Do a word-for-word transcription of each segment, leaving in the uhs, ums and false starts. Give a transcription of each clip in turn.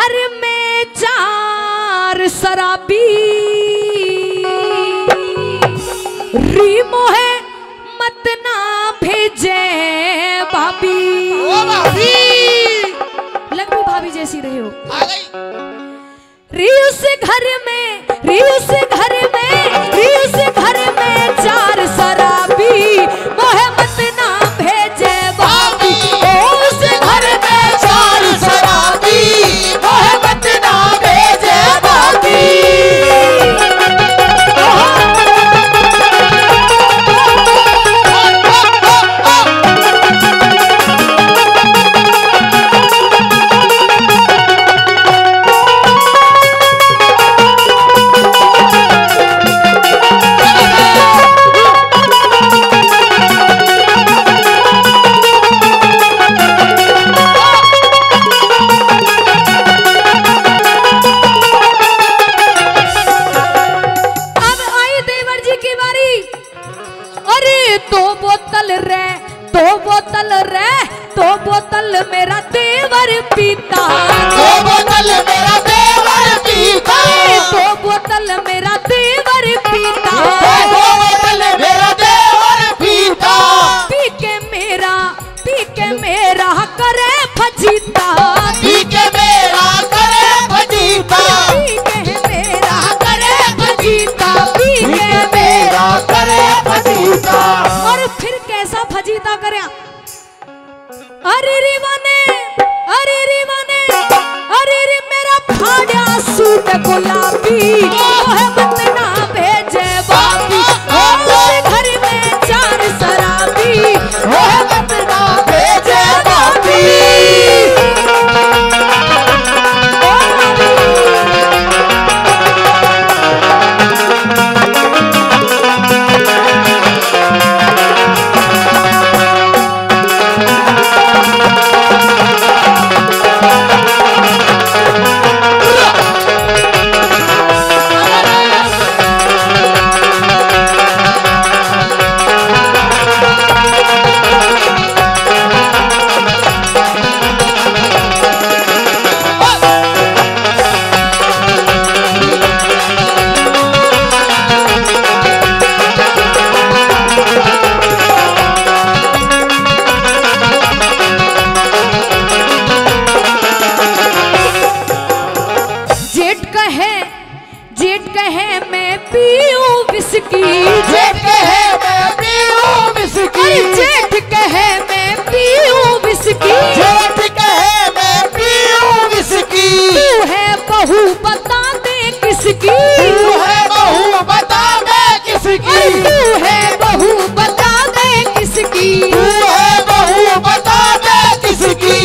घर में चार शराबी, री मोहे मत ना भेजे भाभी। ओ भाभी। लग भी भाभी जैसी रही हो। आ गई। री उस घर में, री उस घर में, री उस घर में चार शराबी, मोहे मत ना भेजे भाभी। ओ उस घर में चार शराबी, मोहे मत ना भेजे भाभी। अब आई देवर जी की बारी। अरे दो बोतल रे, दो बोतल रे, दो बोतल मेरा देवर पीता। दो बोतल मेरा देवर पीता। अरे दो बोतल मेरा देवर पीता। दो बोतल मेरा देवर पीता। पी के मेरा, पी के मेरा करे फजीता। पी के मेरा करे फजीता। पी के मेरा करे फजीता। पी के मेरा करे फजीता। और फिर कैसा फजीता करया? अरे रे माने, अरे रे माने, अरे रे मेरा फाड़ा सूट गुलाबी, मोहे मत ना भेजे भाभी। ओ उस घर में चार शराबी, मोहे मत ना भेजे भाभी। ओ भाभी। जेठ कहे, जेठ कहे मैं पीऊं विस्की। जेठ कहे मैं पीऊं विस्की। अरे जेठ कहे मैं पीऊं विस्की। जेठ कहे मैं पीऊं विस्की। तू है बहू बता दे किसकी। तू है बहू बता दे किसकी। अरे तू है बहू बता दे किसकी। तू है बहू बता दे किसकी।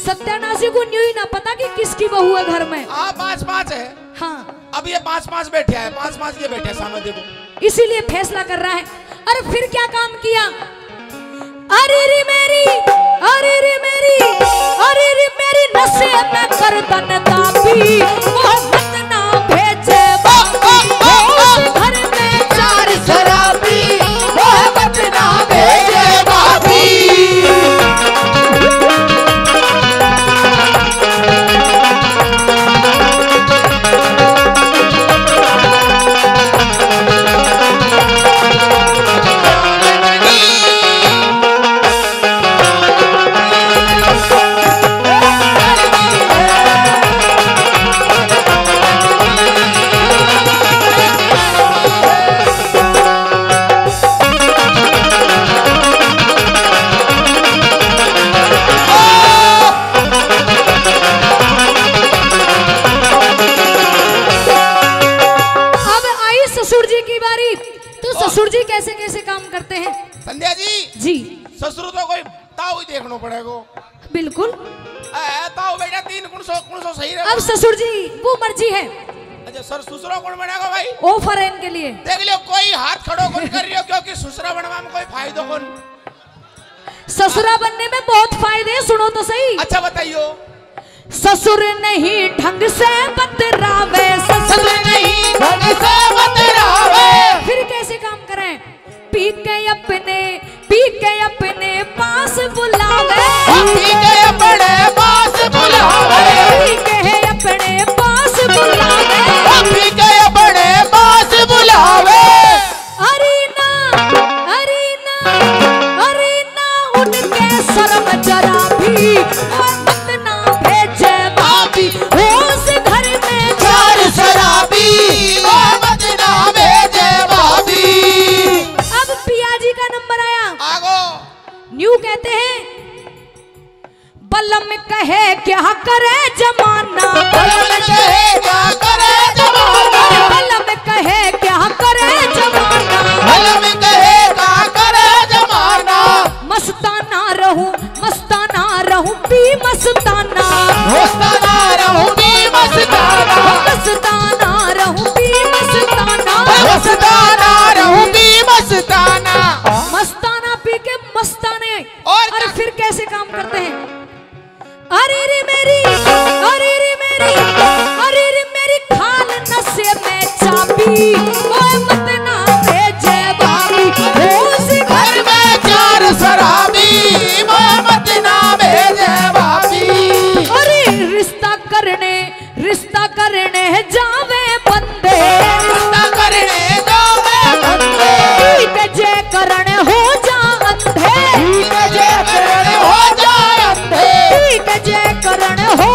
सत्यानाशी को न्यू ही ना पता कि किसकी बहू है घर में। हाँ, पाँच पाँच है। हाँ। अब ये पाँच पाँच बैठे हैं, पाँच पाँच ये बैठे हैं सामने, देखो। इसीलिए फैसला कर रहा है। और फिर क्या काम किया? अरे रे मेरी, अरे रे मेरी, अरे रे मेरी नशे में गर्दन दाबी, मोहब्बत ना भेजे भाभी। ओ उस घर में चार शराबी, मोहब्बत ना भेजे भाभी। अब आई ससुर जी की बारी। तो ससुर जी कैसे कैसे काम करते हैं? संध्या जी। जी। ससुर तो कोई ताऊ ही देखना पड़ेगा। बिल्कुल। ए, ताऊ बेटा तीन कौन सौ, कौन सौ सही रहे? अब ससुर जी वो मर्जी है। अच्छा सर, ससुरा कौन बनेगा भाई? ऑफर है इनके लिए। देख लियो, कोई हाथ खड़ो कौन कर रही हो, क्योंकि ससुरा बनवा में कोई फायदा कौन। ससुरा बनने में बहुत फायदे हैं, सुनो तो सही। अच्छा बताइयो। ससुर नहीं ढंग से बतरावे, ससुर नहीं ढंग से बतरावे। फिर कैसे काम करें? पी के अपने, पी के अपने पास बुलावे। पी के अपने पास बुलावे। पी के कहे क्या करे जमाना, कलम कहे क्या करे जमाना, कलम कहे क्या करे जमाना। कलम कहे क्या करे जमाना। मस्ताना रहूं, मस्ताना रहूं, पी मस्ताना। मस्ताना रहूं, पी मस्ताना। मस्ताना रहूं, पी मस्ताना। मस्ताना रहूं, पी मस्ताना। मस्ताना पी के मस्ताने। और अरे क्या? फिर कैसे काम करते हैं? अरे रे मेरी, अरे रे मेरी, अरे रे मेरी खाल नशे में चाबी, ओए मत ना भेजे भाभी, होश घर घर में चार शराबी, मोहम्मद ना भेजे भाभी। अरे रिश्ता करने, रिश्ता करने जावे बंदे, रिश्ता करने जावे बंदे। ठीक जे करण हो जा अंधे, ठीक जे करण हो जा अंधे। ठीक जे करण हो